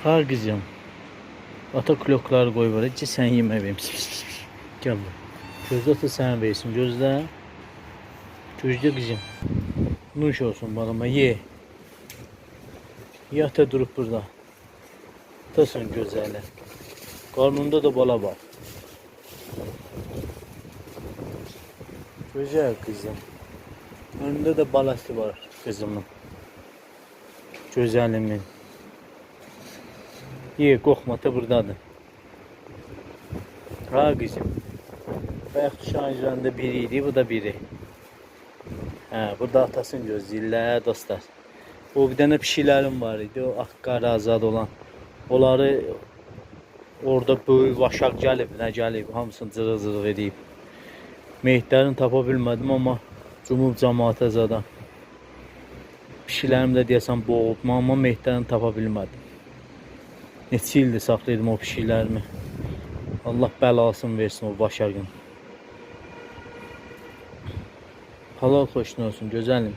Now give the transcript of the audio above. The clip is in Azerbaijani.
Ha qızım. Ata klokları qoy bura. Ki sən yemə verim. Pis, pis, pis, pis. Gəl bura. Gözlə ata sənə versin. Gözlə. Gözlə qızım. Nuş olsun balama ye. Ye ata durup burada. Atasın gözəli. Qarnında da bala var. Güzel kızım. Önünde de balası var kızımın. Gözəlimin. Ye, qorxma, ata buradadır. Ha kızım. Bayaq uşağın üzərində biri idi, bu da biri. Hə, burada atasını gözləyirlər dostlar. O bir dənə pişiklərim var idi, o ağ-qara azad olan. Onları orada böyük vaşaq gəlib, nə gəlib, hamısını cırıq-cırıq edib. Meyitlərini tapa bilmədim, amma cumub cəmaata zada. Pişiklərimi də deyəsən boğub, amma meyitlərini tapa bilmədim. Neçə ildir saxlayırdım o pişiklərimi. Allah bəlasını versin o vaşaqın. Halal xoşun olsun, gözəlim.